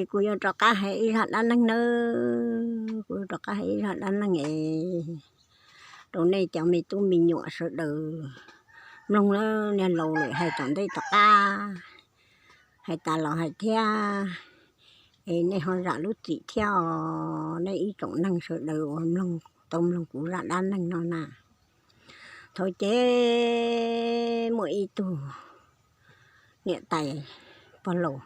Kuv yuav rov qab hais ib zaj dab neeg nawb, kuv yuav rov qab hais ib zaj dab neeg es rau nej cov me tub me nyuam sawv daws mloog nawb. Niag laus lawm hais tom ntej tom qab, hais tas los hais thiab, es nej ho zam lub txim thiab os, nej ib tsoom neeg sawv daws uas mloog, tau mloog kuv zaj dab neeg no na. Thaum ces muaj ib tug niam tais pog laus,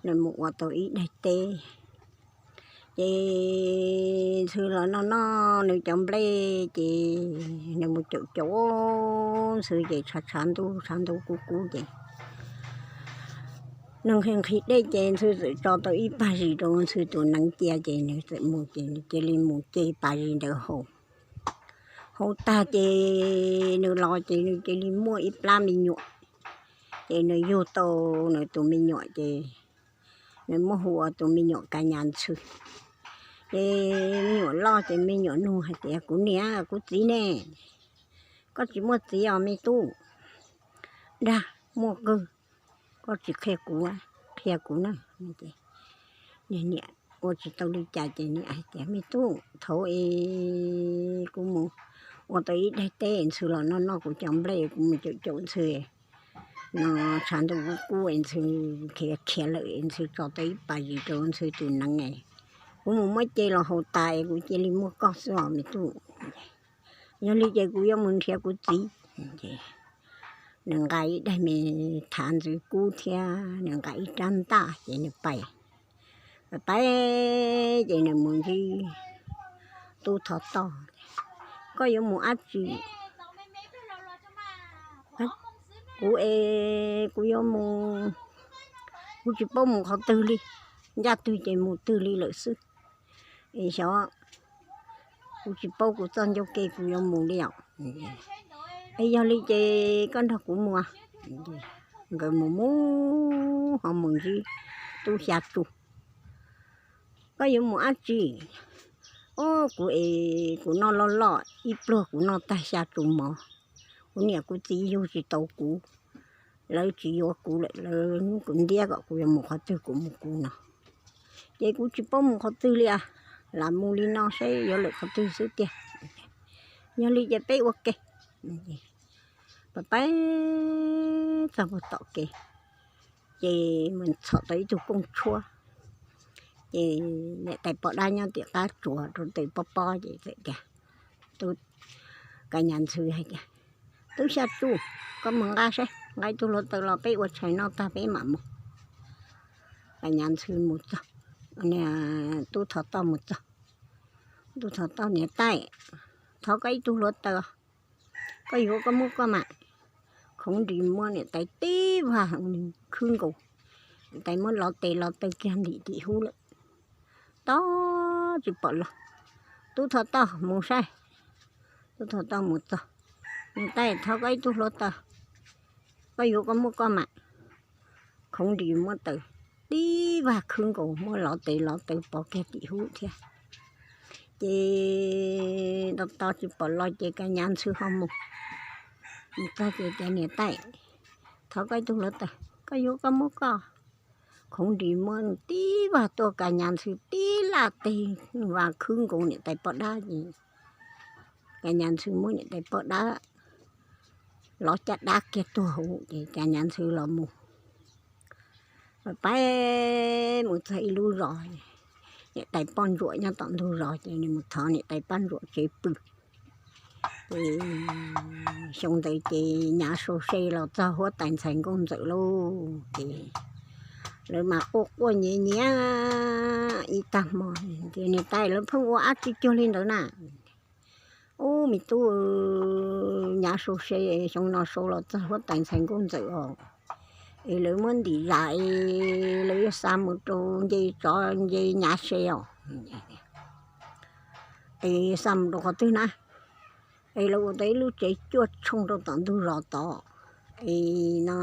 nws mus ua tau ib daim teb, ces ntxhw los noj noj nws cov nplej, ces nws mus caum caum ntxhw ces tshav tshav ntuj tshav ntuj kub kub ces nws nqhis nqhis dej ces ntxhw txawm tso tau ib pas zis rau ntxhw tus neev cia, ces nws txawm mus ces nws cia li mus ce pas zis ntawd haus. Haus tag ces nws los ces nws cia li muaj ib plab me nyuam, ces nws yug tau nws tus me nyuam ces nws muab hu ua tus me nyuam Ka Nyas Ntxhw. Ces me nyuam loj ces me nyuam nug hais tias, kuv niam kuv txiv ne? Koj tsis muaj txiv os me tub? Dag, muaj kawg, koj tsis qhia kuv, qhia kuv na. Niam ua tsis tau li cas ces niam hais tias, me tub, thaum es kuv mus ua tau ib daim teb, ntxhw los noj noj kuv cov nplej, kuv mus caum caum ntxhw no tshav ntuj kub kub es ntxhw khiav khiav lawm es ntxhw tso tau ib pas zis rau ntxhw tus neev es kuv mus muab ce los haus tas es kuv cia li muaj koj xwb os me tub. Yog li ces kuv yuav mus nrhiav kuv txiv. Nws nqa ib daim me thav ntxwv kub thiab nws nqa ib rab ntaj ces nws pais. Pais ces nws mus ntsib Tub Thov Toj. Koj yuav mus dab tsi? Kuv es kuv yuav mus, kuv tsis paub mus qhov twg li, ncaj twg ces mus twg li lawm xwb. Es xyov, kuv tsis paub kuv txoj ncauj ke kuv yuav mus li os. Es yog li ces koj nrog kuv mus. Nkawd mus mus ho mus ntsib Tub Xya Tsu. Koj yuav mus dab tsi? Ob, kuv es kuv noj loj loj ib pluag kuv noj tag xya tsu mov, kuv niam kuv txiv yug tsis tau kuv, lawv tsis yuav kuv lawm, lawv hnub kuv ntiab kom kuv yuav mus qhov twg kuv mus kuv no. Ces kuv tsis paub mus qhov twg li, lam mus li no saib yuav lawm qhov twg xwb tiag. Yog li ces peb ua ke. Pais pais txog puag tom kev, ces mus txhom tau ib tug kooj tshuab. Ces niam tais poj dab nyob tim qab tsuas rau tes pob pob ces txawm tias, Tub, Ka Nyas Ntxhw hais tias, Tub Xya Tsu, koj mus nqa saib, nqa ib tug hluav taws los peb ua tshais noj tag peb mam mus. Ka Nyas Ntxhw mus txog, Tub Thov Toj mus txog. Tub Thov Toj, niam tais, thov koj ib tug hluav taws, koj yuav koj muab koj mas. Khoov nris muab niam tais tib vag khwb nkaus, niam tais muab lov tes lov taw kiag ntim tim hub lawm, tod tsis pom los. Tub Thov Toj mus saib. Tub Thov Toj mus txog, niam tais, thov koj ib tug hluav taws, koj yuav koj muab koj mas. Khoov nris muab taws tib vag khwb nkaus, muab lov tes lov taw pov kiag tim hub thiab. Ces tod tod tsis pom los ces Ka Nyas Ntxhw ho mus. Mus txog ces tias, niam tais, thov koj ib tug hluav taws, koj yuav koj muab koj. Khoov nris muab tib vag tuaj, Ka Nyas Ntxhw tib laj teg vag khwb nkaus niam tais poj dab ces Ka Nyas Ntxhw muab niam tais poj dab lov caj dab kiag tuag hauv ces Ka Nyas Ntxhw los mus. Pais pais mus txog ib lub zos, niam tais poj ntsuam nyob tom ntug zos ces nws mus thov niam tais poj ntsuam tsev pw. Ces xyoo ntawd ces nyav sau se los txog huab tais ntxhais nkauj ntxawm lauj. Ces lawv mas quaj quaj nyiav nyiav ib tag hmo, ces niam tais, lawv pheej ua dab tsi cuag li ntawd na? Ub, me tub, nyav sau se, xyoo no sau los txog huab tais ntxhais nkauj ntxawm os, es lawv muab ntim zam es lawv yuav xa mus rau nce tsov nce nyav se os. Es xa mus rau qhov twg na? Es lawv ua tau ib lub tsev cuaj tshooj rau tom ntug zos tod. Es no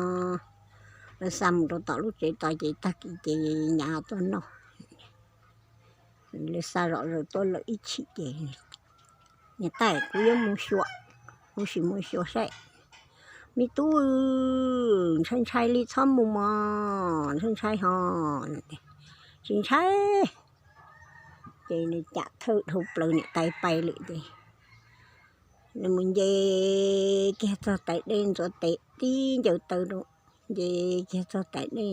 lawv xa mus rau tom lub tsev tod ces tag kis ces nyav tuaj noj. Lawv xa zom zaws tuaj lawm ib chim ces, niam tais, kuv yuav mus xyuas, kuv sim mus xyuas saib. Me tub, ntshai ntshai li txhob mus mog, ntshai ntshai ho. tsis ntshai. Ces nws cam thawj dhau plaws niam tais pais lawm ces nws mus nce kiag txog tais dej ntxuav tes tib ncaws taw rau, nce kiag txog tais dej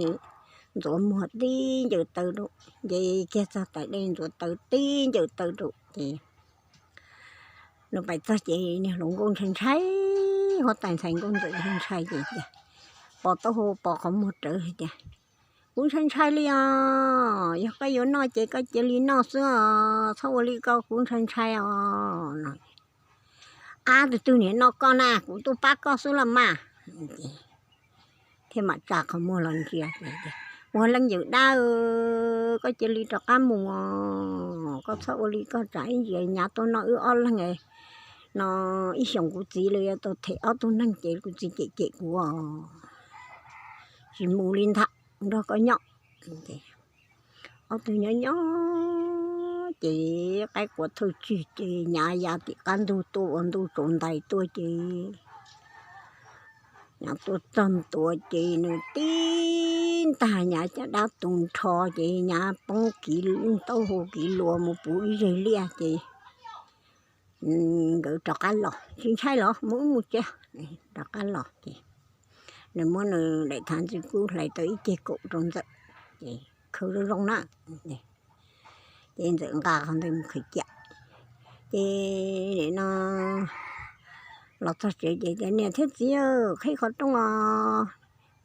ntxuav muag tib ncaws taw rau, nce kiag txog tais dej ntxuav taw tib ncaws taw rau ces nws pais txog ces niag hluas nkauj ntshai ntshai, huab tais ntxhais nkauj ntxawm ntshai ntshai ces tias, pos taub hau pos qhov muag rawv hais tias, kuv ntshai ntshai li os, yog koj yuav noj ces koj cia li noj xwb os, txhob ua li ko kuv ntshai ntshai os no. Ab, tus twg niam noj koj na, kuv tuaj pab koj xwb los mas. Thiaj mam tsa qhov muag los ntsia, ua leej yawm dab, koj cia li rov qab mus os, koj txhob ua li koj tsam ib ntsis nyav tuaj noj wb ob leeg no, ib xyoos kuv txiv los yuav tau them ob tug neeg ces kuv txiv cem cem kuv os. Tsis mus li ntag, nrog koj nyob. Ob tug nyob nyob ces qaib qua thawj tsig ces nyav ya tim qab ntug tuaj ua ntuj tsaus ntais tuaj ces nyav tuaj txog ntua ces nws tib ntag nyav caj dab tu nrho ces nyav poob kiv taub hau kiv luas mus puv ib zeg liaj ces nkawd rov qab los, tsis ntshai los mus wb mus tsev. Rov qab los ces nws muab nws daim thav ntxwv kub hlais tau ib ceg kaum rau Ntxawm ces khawb zoo zoo na. Ces Ntxawm nqa qhov ntawd mus khaws cam ces no los txog tsev ces tias, niam thiab txiv, qhib qhov rooj os,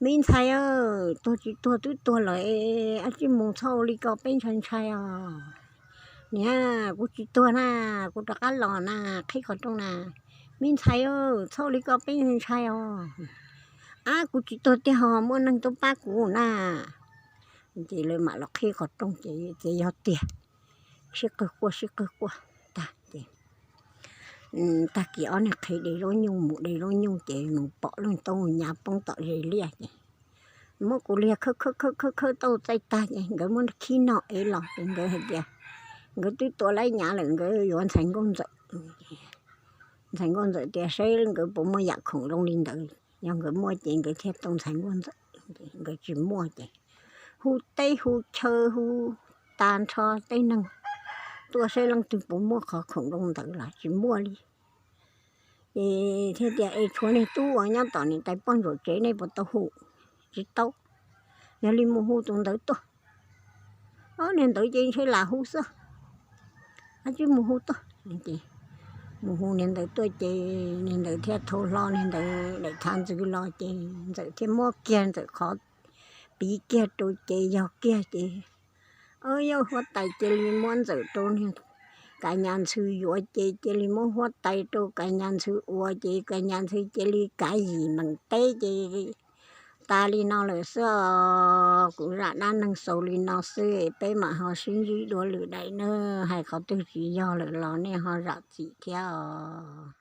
me ntxhais, tuag tsis tuag twb tuag lawm, ab tsij mus, txhob ua li ko peb ntshai ntshai os. Niam, kuv tsis tuag na, kuv rov qab los na, qhib qhov rooj na. Me ntxhais, txhob ua li ko peb ntshai os. Ab, kuv tsis tuag tiag ho, muaj neeg tuaj pab kuv na. Ces lawv mam los qhib qhov rooj ces yog tiag, sib qawg quaj sib qawg quaj tag ces tag kis ob niag qhib de zaub nyuj mus de zaub nyuj ces mus pom leej tau nyav poob tom ze liaj ces muab kuv liag khawb khawb khawb khawb khawb tau txaij tag ces nkawd muab khib noj ev los ces nkawd hais tias nkawd twb tua laib nyav lawm, nkawd yuav ntxhais nkauj Ntxawm. Ntxhais nkauj Ntxawm tias saib nkawd puas muaj yam khoom zoo li ntawd, yog nkawd muaj ces nkawd thiaj tau ntxhais nkauj Ntxawm, nkawd tsis muaj ces hu teb hu chaw hu tas nrho tej neeg tuaj saib leej twg puas muaj qhov khoom zoo ntawd los tsis muaj li. Ces thiaj tias es tshuav niag tub uas nyob tom niam tais poj ntsuam tsev nej puas tau hu? Tsis tau. Yog li mus hu tus ntawd tuaj. Ob niag ntawd ces ntshe lam hu xwb, ab tsij mus hu tuaj. Mus hu niag ntawd tuaj ces niag ntawd thiaj thau hlo niag ntawd daim thav ntxwv los ces Ntxawm thiaj muab kiag Ntxawm qhov piv kiag rau ces yog kiag ces yog huab tais cia li muab Ntxawm rau niag Kav Nyas Ntxhw yuav ces cia li muab huab tais rau Kav Nyas Ntxhw ua ces Kav Nyas Ntxhw cia li kav yim meem teb ces tas li no lawm xwb os. Kuv zaj dab neeg xaus li no xwb, peb mam ho sib ntsib dua lwm daim na. Hais qhov twg tsis yog lawm los nej ho zam txim thiab os.